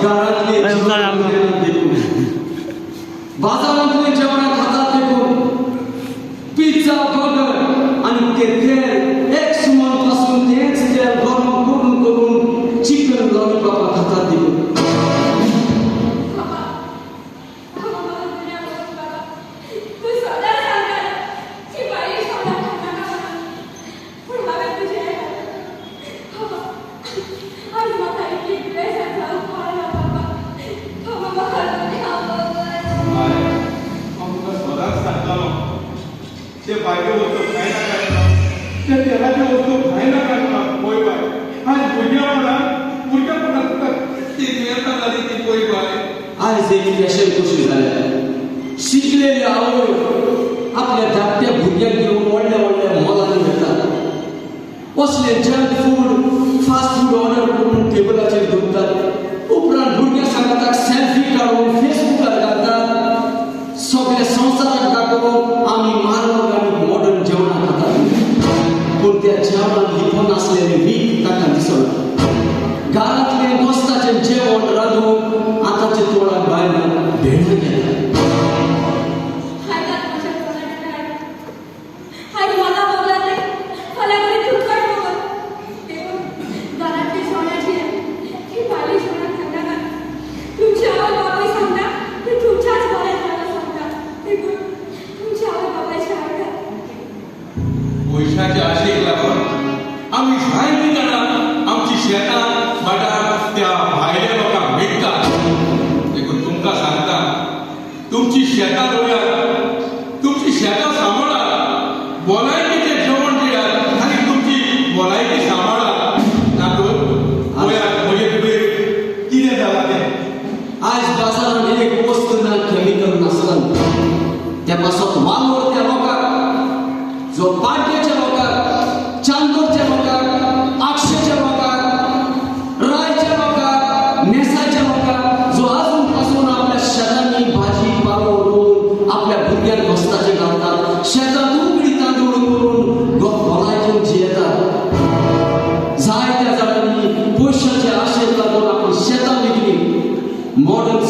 घरांतले जेवण देखून, बाजारांतले जेवणां खातात देखून, पिझ्झा बर्गर आनी ते तेल एक सुमन पासून तेच तेल गरम करून करून चिकन लॉलीपॉप खातात देखून. ते भायल्यो वस्तू खायनाका, ते तेलाच्यो वस्तू खायनाका. पळय बाय, आयज भुरगेपणान भुरगेपणान तुका ती दुयेंसां जाली ती पळय बाय. आयज एक फॅशन कशी जाल्या, शिकलेली आवय आपल्या धाकट्या भुरग्यांक घेवन व्हडल्या व्हडल्या मॉलांनी वतात, असले junk food fast food order करून टेबलाचेर दवरतात. उपरांत भुरग्यां सांगाताक सेल्फी काडून फेसबुकार घालतात. सगळ्या संवसाराक दाखोवन आमी म्हारग आनी मॉडर्न जेवणां खातात, पूण त्या जेवणान लिपोन आसलेलें वीख तांकां दिसना. घरांतलें गोस्ताचें जेवण रांदून आतांच्या तोंडाक बायलां भेणां घेतात. पयशाचे आशेक लागून आमी जायतीं जाणां आमची शेतां भाटां त्या भायल्या लोकांक विकतात. देखून तुमकां सांगता, तुमची शेतां रोयात, तुमची शेतां सांबाळात, भलायकेचें जेवण दियात आनी तुमची भलायकी सांबाळात. तातूंत पळयात म्हजे तुवें कितें जालां तें. आयज बाजारांत एक वस्तू ना केमिकल नासतना, त्या पासत वालोर त्या लोकांक, जो पाड्याच्या लोकांक, चांदोरच्या लोकांक, आगशेच्या लोकांक, रायच्या लोकांक, नेसाच्या लोकांक, जो आजून पासून आपल्या शेतांनी भाजी पालो रोवन आपल्या भुरग्यांक गोस्ताचें घालतात, शेतांत उकडी तांदूळ करून भलायकेन जियेतात. जायत्या जाणांनी पयशाचे आशेक लागून आपली शेतां विकली, मॉडर्न